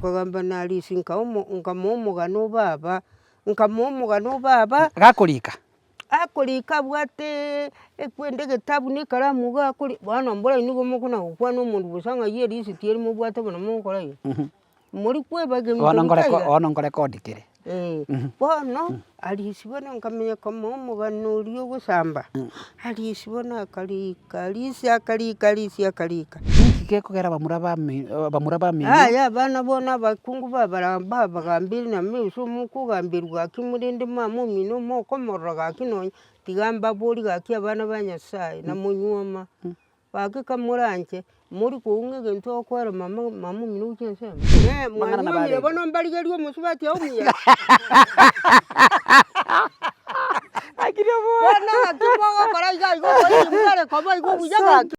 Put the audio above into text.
Tokagamba na Alice nka omo nkamoa omogano o baba, nkamoa omogano o baba. Gakorika. Akorika abwate ekwende egetabu na ekaramu iga akori bono mbora inwe igo mokona gokwana omonto bosa ng'ai erisiti eri mobwate bono mogokora iga. Mori kweba egento Bono gete nkoreko iga. bono nkorekodi kere. Eh, bono Alice bono nkamanya komoa omogano oria ogosamba, Alice bono akarika, Alice akarika, Alice akarika. Ninki gekogera abamura bami abamura bamino. Yaya abana bono abakungu babara babagambire na meuso mokogambirwa gaki morende mama omino mokomorora gaki nonye, tiga mbabori gaki abana ba Nyasaye na monyuoma. Gaki kamoranche, mori koung'a egento ogokoera mama mama omino gochia ensemo. Eh, Amang'ana nabo mwanyuomire arenge. bono mbarigerie omosubati ao omuya. Lakini obo- Bono ng'aki mogokora iga igo oboiri mbware koba igo buya gaki.